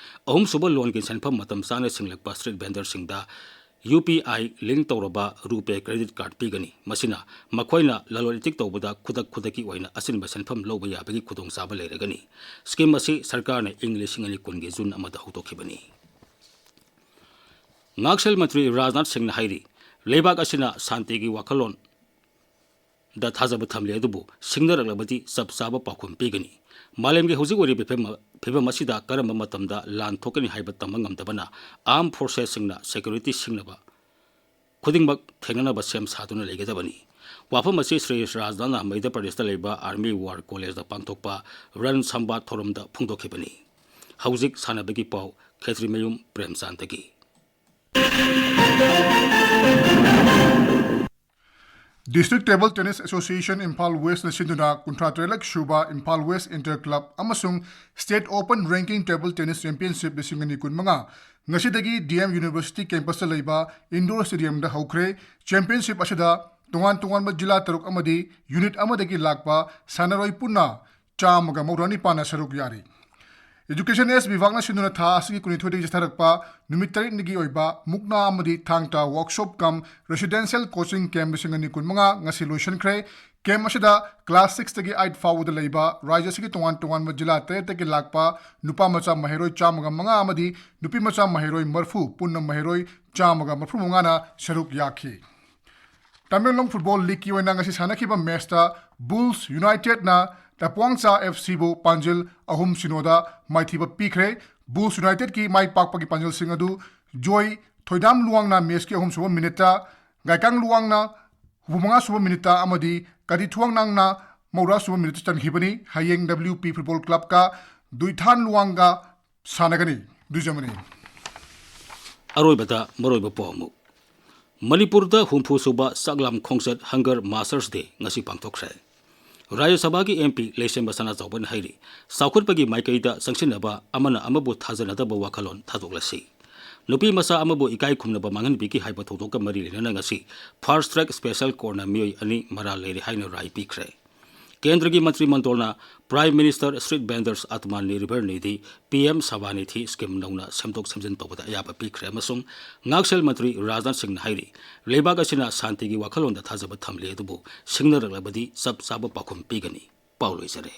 ꯑꯍꯨꯝꯁꯨꯕ ꯂꯣꯟꯒꯤ ꯁꯦꯟꯐꯝ ꯃꯇꯝ ꯆꯥꯅ ꯁꯤꯡꯂꯛꯄ ꯁ꯭ꯇ꯭ꯔꯤꯠ ꯚꯦꯟꯗꯔꯁꯤꯡꯗ ꯌꯨ ꯄꯤ ꯑꯥꯏ ꯂꯤꯡ ꯇꯧꯔꯕ ꯔꯨꯄꯦ ꯀ꯭ꯔꯦꯗꯤꯠ ꯀꯥꯔꯗ ꯄꯤꯒꯅꯤ꯫ ꯃꯁꯤꯅ ꯃꯈꯣꯏꯅ ꯂꯂꯣꯟ ꯏꯇꯤꯛ ꯇꯧꯕꯗ ꯈꯨꯗꯛ ꯈꯨꯗꯛꯀꯤ ꯑꯣꯏꯅ ꯑꯆꯤꯟꯕ ꯁꯦꯟꯐꯝ ꯂꯧꯕ ꯌꯥꯕꯒꯤ ꯈꯨꯗꯣꯡꯆꯥꯕ ꯂꯩꯔꯒꯅꯤ꯫ ꯁ꯭ꯀꯤꯝ ꯑꯁꯤ ꯁꯔꯀꯥꯔꯅ ꯏꯪ ꯂꯤꯁꯤꯡ ꯑꯅꯤ ꯀꯨꯟꯒꯤ ꯖꯨꯟ ꯑꯃꯗ ꯍꯧꯗꯣꯛꯈꯤꯕꯅꯤ꯫ ꯉꯥꯛꯁꯦꯜ ꯃꯟꯇ꯭ꯔꯤ ꯔꯥꯖꯅꯥꯊ ꯁꯤꯡꯅ ꯍꯥꯏꯔꯤ, ꯂꯩꯕꯥꯛ ꯑꯁꯤꯅ ꯁꯥꯟꯇꯤꯒꯤ ꯋꯥꯈꯜꯂꯣꯟ ꯗ ꯊꯥꯖꯕ ꯊꯝꯂꯤ, ꯑꯗꯨꯕꯨ ꯁꯤꯡꯅꯔꯛꯂꯕꯗꯤ ꯆꯞ ꯆꯥꯕ ꯄꯥꯎꯈꯨꯝ ꯄꯤꯒꯅꯤ꯫ ꯃꯥꯂꯦꯝꯒꯤ ꯍꯧꯖꯤꯛ ꯑꯣꯏꯔꯤꯕ ꯐꯤꯕꯝ, ꯐꯤꯕꯝ ꯑꯁꯤꯗ ꯀꯔꯝꯕ ꯃꯇꯝꯗ ꯂꯥꯟ ꯊꯣꯛꯀꯅꯤ ꯍꯥꯏꯕ ꯇꯝꯕ ꯉꯝꯗꯕꯅ ꯑꯥꯔꯝ ꯐꯣꯔꯁꯦꯁꯁꯤꯡꯅ ꯁꯦꯀ꯭ꯌꯨꯔꯤꯇꯤ ꯁꯤꯡꯅꯕ ꯈꯨꯗꯤꯡꯃꯛ ꯊꯦꯡꯅꯅꯕ ꯁꯦꯝ ꯁꯥꯗꯨꯅ ꯂꯩꯒꯗꯕꯅꯤ꯫ ꯋꯥꯐꯝ ꯑꯁꯤ ꯁ꯭ꯔꯤ ꯔꯥꯖꯅꯥꯊꯅ ꯃꯙ꯭ꯌ ꯄ꯭ꯔꯗꯦꯁꯇ ꯂꯩꯕ ꯑꯥꯔꯃꯤ ꯋꯥꯔ ꯀꯣꯂꯦꯖꯇ ꯄꯥꯡꯊꯣꯛꯄ ꯔꯟ ꯁꯝꯕꯥꯗ ꯊꯧꯔꯝꯗ ꯐꯣꯡꯗꯣꯛꯈꯤꯕꯅꯤ꯫ ꯍꯧꯖꯤꯛ ꯁꯥꯟꯅꯕꯒꯤ ꯄꯥꯎ, ꯈꯦꯇ꯭ꯔꯤꯃꯌꯨꯝ ꯄ꯭ꯔꯦꯝꯆꯥꯟꯗꯒꯤ꯫ District Table Tennis Association Imphal Westꯅ ꯁꯤꯟꯗꯨꯅ ꯀꯨꯟꯊ꯭ꯔꯥ ꯇꯔꯦꯠꯂꯛ ꯁꯨꯕ ꯏꯝꯐꯥꯜ ꯋꯦꯁ ꯏꯟꯇꯔ ꯀ꯭ꯂꯕ ꯑꯃꯁꯨꯡ state open ranking table tennis championship ꯂꯤꯁꯤꯡ ꯑꯅꯤ ꯀꯨꯟꯃꯉꯥ ꯉꯁꯤꯗꯒꯤ ꯗꯤ ꯑꯦꯝ ꯌꯨꯅꯤꯚꯔꯁꯤꯇꯤ ꯀꯦꯝꯄꯁꯇ ꯂꯩꯕ ꯏꯟꯗꯣꯔ ꯁ꯭ꯇꯦꯗꯤꯌꯝꯗ ꯍꯧꯈ꯭ꯔꯦ꯫ ꯆꯦꯝꯄꯤꯌꯟꯁꯤꯞ ꯑꯁꯤꯗ ꯇꯣꯉꯥꯟ ꯇꯣꯉꯥꯟꯕ ꯖꯤꯂꯥ ꯇꯔꯨꯛ ꯑꯃꯗꯤ ꯌꯨꯅꯤꯠ ꯑꯃꯗꯒꯤ ꯂꯥꯛꯄ ꯁꯥꯟꯅꯔꯣꯏ ꯄꯨꯟꯅ ꯆꯥꯝꯃꯒ ꯃꯧꯗ꯭ꯔꯥ ꯅꯤꯄꯥꯟꯅ ꯁꯔꯨꯛ ꯌꯥꯔꯤ꯫ ꯏꯗꯨꯀꯦꯁꯟ ꯑꯦꯁ ꯕꯤꯚꯥꯒꯅ ꯁꯤꯟꯗꯨꯅ ꯊꯥ ꯑꯁꯤꯒꯤ ꯀꯨꯟꯅꯤꯊꯣꯏꯗꯒꯤ ꯆꯠꯊꯔꯛꯄ ꯅꯨꯃꯤꯠ ꯇꯔꯦꯠꯅꯤꯒꯤ ꯑꯣꯏꯕ ꯃꯨꯛꯅꯥ ꯑꯃꯗꯤ ꯊꯥꯡ ꯇꯥ ꯋꯥꯔꯛꯁꯣꯞ ꯀꯝ ꯔꯦꯁꯤꯗꯦꯟꯁꯤꯌꯦꯜ ꯀꯣꯆꯤꯡ ꯀꯦꯝꯞ ꯂꯤꯁꯤꯡ ꯑꯅꯤ ꯀꯨꯟꯃꯉꯥ ꯉꯁꯤ ꯂꯣꯏꯁꯤꯟꯈ꯭ꯔꯦ꯫ ꯀꯦꯝꯞ ꯑꯁꯤꯗ ꯀ꯭ꯂꯥꯁ ꯁꯤꯛꯁꯇꯒꯤ ꯑꯩꯠ ꯐꯥꯎꯕꯗ ꯂꯩꯕ ꯔꯥꯖ꯭ꯌ ꯑꯁꯤꯒꯤ ꯇꯣꯉꯥꯟ ꯇꯣꯉꯥꯟꯕ ꯖꯤꯂꯥ ꯇꯔꯦꯠꯇꯒꯤ ꯂꯥꯛꯄ ꯅꯨꯄꯥ ꯃꯆꯥ ꯃꯍꯩꯔꯣꯏ ꯆꯥꯝꯃꯒ ꯃꯉꯥ ꯑꯃꯗꯤ ꯅꯨꯄꯤ ꯃꯆꯥ ꯃꯍꯩꯔꯣꯏ ꯃꯔꯤꯐꯨ, ꯄꯨꯟꯅ ꯃꯍꯩꯔꯣꯏ ꯆꯥꯝꯃꯒ ꯃꯔꯤꯐꯨ ꯃꯉꯥꯅ ꯁꯔꯨꯛ ꯌꯥꯈꯤ꯫ ꯇꯃꯦꯡꯂꯣꯡ ꯐꯨꯠꯕꯣꯜ ꯂꯤꯒꯀꯤ ꯑꯣꯏꯅ ꯉꯁꯤ ꯁꯥꯟꯅꯈꯤꯕ ꯃꯦꯆꯇ ꯕꯨꯜꯁ ꯌꯨꯅꯥꯏꯇꯦꯗꯅ ꯇꯄꯣꯡꯆꯥ ꯑꯦꯐ ꯁꯤꯕꯨ ꯄꯥꯟꯖꯤꯜ ꯑꯍꯨꯝ ꯁꯤꯅꯣꯗ ꯃꯥꯏꯊꯤꯕ ꯄꯤꯈ꯭ꯔꯦ꯫ ꯕꯨꯜꯁ ꯌꯨꯅꯥꯏꯇꯦꯗꯀꯤ ꯃꯥꯏ ꯄꯥꯛꯄꯒꯤ ꯄꯥꯟꯖꯤꯜꯁꯤꯡ ꯑꯗꯨ ꯖꯣꯏ ꯊꯣꯏꯗꯥꯝ ꯂꯨꯋꯥꯡꯅ ꯃꯦꯆꯀꯤ ꯑꯍꯨꯝꯁꯨꯕ ꯃꯤꯅꯤꯠꯇ, ꯒꯥꯏꯀꯥꯡ ꯂꯨꯋꯥꯡꯅ ꯍꯨꯝꯐꯨꯃꯉꯥ ꯁꯨꯕ ꯃꯤꯅꯤꯠꯇ ꯑꯃꯗꯤ ꯀꯗꯤ ꯊꯨꯋꯥꯡꯅꯥꯡꯅ ꯃꯧꯗ꯭ꯔꯥ ꯁꯨꯕ ꯃꯤꯅꯤꯠꯇ ꯆꯟꯈꯤꯕꯅꯤ꯫ ꯍꯌꯦꯡ ꯗꯕ꯭ꯂꯤꯌꯨ ꯄꯤ ꯐꯨꯠꯕꯣꯜ ꯀ꯭ꯂꯕꯀ ꯗꯨꯏꯊꯥꯟ ꯂꯨꯋꯥꯡꯒ ꯁꯥꯟꯅꯒꯅꯤ꯫ ꯗꯨꯏꯖꯃꯅꯤ꯫ ꯑꯔꯣꯏꯕꯗ ꯃꯔꯨꯑꯣꯏꯕ ꯄꯥꯎ ꯑꯃꯨꯛ꯫ ꯃꯅꯤꯄꯨꯔꯗ ꯍꯨꯝꯐꯨ ꯁꯨꯕ ꯆꯥꯛꯂꯥꯝ ꯈꯣꯡꯆꯠ ꯍꯪꯒꯔ ꯃꯥꯁꯇꯔꯁ ꯗꯦ ꯉꯁꯤ ꯄꯥꯡꯊꯣꯛꯈ꯭ꯔꯦ꯫ ꯔꯥꯖ꯭ꯌ ꯁꯚꯥꯒꯤ ꯑꯦꯝ ꯄꯤ ꯂꯩꯁꯦꯝꯕ ꯁꯅꯥꯖꯥꯎꯕꯅ ꯍꯥꯏꯔꯤ, ꯆꯥꯎꯈꯠꯄꯒꯤ ꯃꯥꯏꯀꯩꯗ ꯆꯪꯁꯤꯟꯅꯕ ꯑꯃꯅ ꯑꯃꯕꯨ ꯊꯥꯖꯅꯗꯕ ꯋꯥꯈꯜꯂꯣꯟ ꯊꯥꯗꯣꯛꯂꯁꯤ꯫ ꯅꯨꯄꯤ ꯃꯆꯥ ꯑꯃꯕꯨ ꯏꯀꯥꯏ ꯈꯨꯝꯅꯕ ꯃꯥꯡꯍꯟꯕꯤꯈꯤ ꯍꯥꯏꯕ ꯊꯧꯗꯣꯛꯀ ꯃꯔꯤ ꯂꯩꯅꯅ ꯉꯁꯤ Fast Track Special Courtꯅ ꯃꯤꯑꯣꯏ ꯑꯅꯤ ꯃꯔꯥꯜ ꯂꯩꯔꯦ ꯍꯥꯏꯅ ꯔꯥꯏ ꯄꯤꯈ꯭ꯔꯦ꯫ ꯀꯦꯟꯗ꯭ꯔꯒꯤ ꯃꯟꯇ꯭ꯔꯤ ꯃꯟꯗꯣꯜꯅ Prime Minister Street Vendors Atma Nirbhar Nidhi, P M Swanithi scheme ꯅꯧꯅ ꯁꯦꯝꯗꯣꯛ ꯁꯦꯝꯖꯤꯟ ꯇꯧꯕꯗ ꯑꯌꯥꯕ ꯄꯤꯈ꯭ꯔꯦ ꯑꯃꯁꯨꯡ ꯉꯥꯛꯁꯦꯜ ꯃꯟꯇ꯭ꯔꯤ ꯔꯥꯖꯅꯥꯊ ꯁꯤꯡꯅ ꯍꯥꯏꯔꯤ, ꯂꯩꯕꯥꯛ ꯑꯁꯤꯅ ꯁꯥꯟꯇꯤꯒꯤ ꯋꯥꯈꯜꯂꯣꯟꯗ ꯊꯥꯖꯕ ꯊꯝꯂꯤ, ꯑꯗꯨꯕꯨ ꯁꯤꯡꯅꯔꯛꯂꯕꯗꯤ ꯆꯞ ꯆꯥꯕ ꯄꯥꯎꯈꯨꯝ ꯄꯤꯒꯅꯤ꯫ ꯄꯥꯎ ꯂꯣꯏꯖꯔꯦ꯫